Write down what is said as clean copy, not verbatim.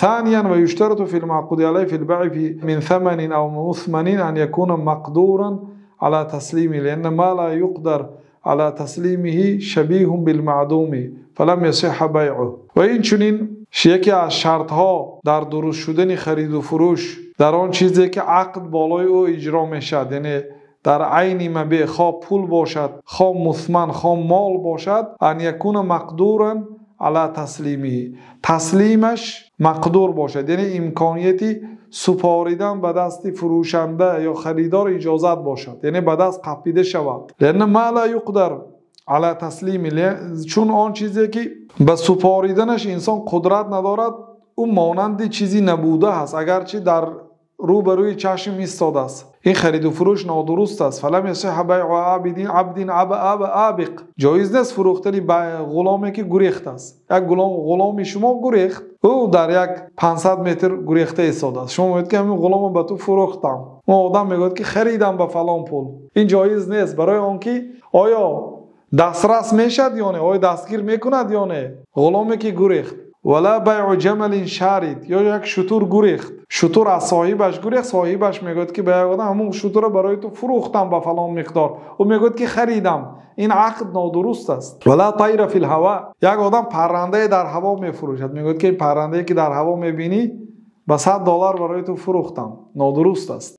ثانيا ويشترط في المعقود عليه في البيع من ثمن أو مثمن أن يكون مقدورا على تسليمه لأن ما لا يقدر على تسليمه شبيه بالمعدوم فلم يصح بيعه. Ва инчунин яке аз шартҳо дар дуруст шудани хариду фурӯш дар он чизе ки ақд болои ӯ иҷро мешавад, яъне дар айни мабеъ, хоҳ пул бошад, хоҳ мусман, хоҳ мол бошад, أن يكون مقدورا على تسليمه, таслимаш мақдур бошад, яъне имконияти супоридан ба дасти фурӯшанда ё харидор иҷозат бошад, яъне ба даст қапида шавад. لأن ما لا يقدر على تسليمه, чун он чизе ки ба супориданаш инсон қудрат надорад, ӯ монанди чизи набуда аст, агарчи дар рӯбарӯи чашм истодааст. Ин хариду фурӯш нодуруст аст. فلم يصح بيع عبد آبق. Ҷоиз нест фурӯхтани ғуломе ки гурехт аст. Як ғуломи шумо гурехт, ӯ дар як 500 метр гурехта истодааст. Шумо мегӯед, ки ҳамин ғуломо ба ту фурӯхтам. Он одам мегӯяд, ки харидам ба фалон пул. Ин ҷоиз нест, барои он ки оё дастрас мешавад ё не, оё дастгир мекунад ё не ғуломе ки гурехт. ولا بيع جمل شارد. Ё як шутур гурехт, шутур аз соҳибаш гурехт. Соҳибаш мегӯяд, ки ба як одам: ҳамун шутурро барои ту фурӯхтам ба фалон миқдор. Ӯ мегӯяд, ки харидам. Ин ақд нодуруст аст. ولا طير في الهواء. Як одам паррандае дар ҳаво мефурӯшад, мегӯяд, ки ин паррандае ки дар ҳаво мебинӣ, ба 100 доллар барои ту фурӯхтам. Нодуруст аст.